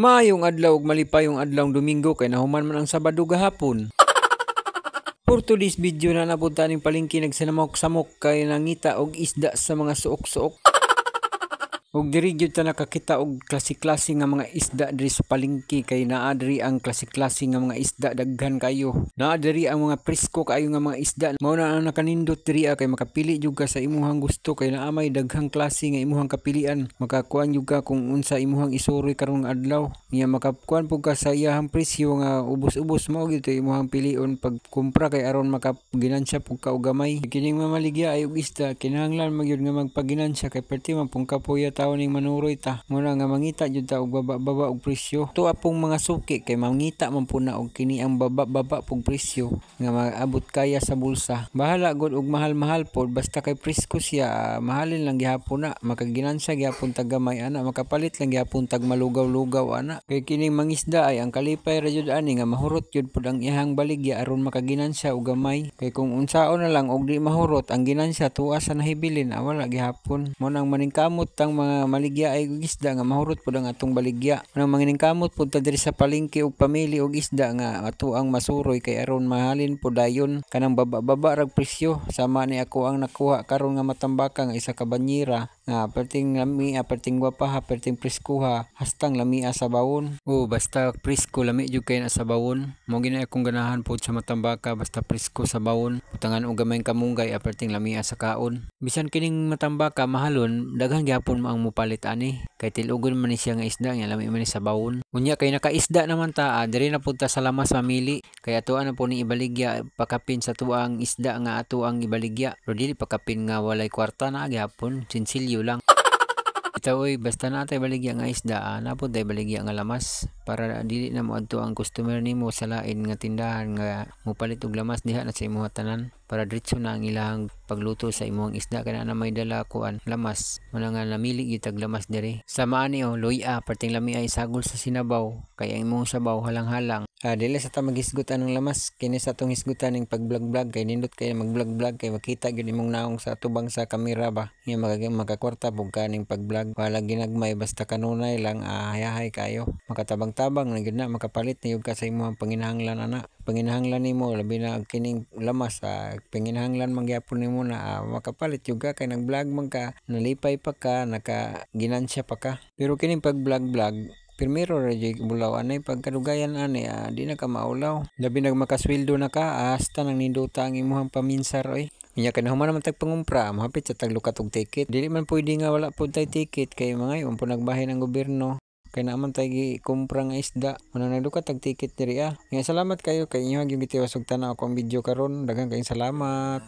Maayong adlaw ug malipayong adlawng Domingo kay nahuman man ang Sabado gahapon. For today's video na napunta ning palengke, nagsinamok-samok kay nangita og isda sa mga suok-suok. Ug diri gyud ta nakakita og klase-klase nga mga isda diri sa palengke kay naa diri ang klase-klase nga mga isda, daghan kayo. Naa diri ang mga presko kaayo nga mga isda. Mao na ang nakanindot diri kay makapili jud ka sa imuhang gusto kay naa may daghang klase nga imuhang kapilian. Makakuan jud ka kung unsa imuhang isuroy karong adlaw. Nya makakuan pud ka sa iyahang presyo nga ubos-ubos, mao gyud to imuhang pilion pagkumpra kay aron makaginansya pud ka og gamay. Kining mamaligya ay og isda, kinahanglan man gyud nga magpaginansya kay perti man pung kapoya tawo ning manuroy ta. Mao na nga mangita jud ta og baba-baba og presyo. Tuwa pong mga suki kay mangita man pud na og kini ang baba-baba pug presyo nga maabot kaya sa bulsa. Bahala gud og mahal-mahal pod, basta kay presko siya, mahalin lang gihapon na, makaginansya gihapon tag gamay ana, makapalit lang gihapon tag malugaw-lugaw ana. Kay kining mangisda ay ang kalipay ra jud ani nga mahurot jud pud ang iyahang baligya aron makaginansya og gamay. Kay kung unsaon na lang og di mahurot ang ginansya tuwa sa nahibilin, wala gihapon. Mao nang maningkamot tang mga maligya ay og isda nga mahurot pud ang atong baligya. Mao nang maningkamot pud ta diri sa palengke og pamili og isda nga ato ang masuroy kay aron mahalin pud dayon kanang baba-baba rag presyo. Sama ni ako ang nakuha karon nga matambaka nga isa ka banyera nga perting lamia, perting gwapaha, perting preskuha, hastang lamia sa bawon. Oh, basta presko lami jud kay na sa bawon. Mao gina akong ganahan pod sa matambaka, basta presko sa bawon. Butangan og gamayng kamunggay, perting lamia sa kaon. Bisan kining matambaka mahalon, daghan gihapon mo ang mopalit ani. Kay til-ogon man ni siya nga isda nga lami man ni sa bawon. Unya kay nakaisda naman ta, diri na pud ta sa lamas mamili. Kay atoa na po ni ibaligya pakapin sa tuang isda nga ato ang ibaligya. Pero dili pakapin nga walay kwarta na gihapon, sinsilyo lang. Itaw oy, basta naa tay baligya nga isda, naa pud tay baligya nga lamas para dili na moadto ang customer nimo sa lain nga tindahan nga mopalit og lamas, diha na sa imuha tanan para diretso na ang ilahang pagluto sa imong isda kay naa na may dala kuan lamas. Mao na nga namili gyud tag lamas diri. Sama ani oh, luya, perting lami ay sagol sa sinabaw kay ang imong sabaw halang-halang. Dili sa ta maghisgot anang lamas, kini sa atong hisgutan ning pag-vlog-vlog kay nindot kay mag-vlog-vlog kay makita gyud imong naong sa atubang sa kamera ba. Nya makakwarta pud ka ning pag-vlog. Wala ginagmay, basta kanunay lang, hayahay kayo. Makatabang-tabang na gyud na, makapalit na gyud ka sa imong panginahanglan ana. Panginahanglan nimo labi na kining lamas, panginahanglan man gyapon nimo na, makapalit gyud ka kay nag-vlog man ka, nalipay pa ka, nakaginansya pa ka. Pero kining pag-vlog-vlog pirmiro ra jud bulaw anay, pagkadugayan ani, di na ka maulaw. Labi nag makasweldo na ka, hasta nang nindota ang imuhang paminsar oy. Unya kay nahuman naman tag pangumpra, mohapit sa taglukat og ticket. Dili man pwede nga wala pud tay ticket kay mga pud nagbahin ang gobyerno. Kay naa man tay gikumpra nga isda. Mao nang naglukat tag ticket diri ah. Nga salamat kayo kay inyo gyud gitiwas og tan-aw akong video karon. Daghan kayong salamat.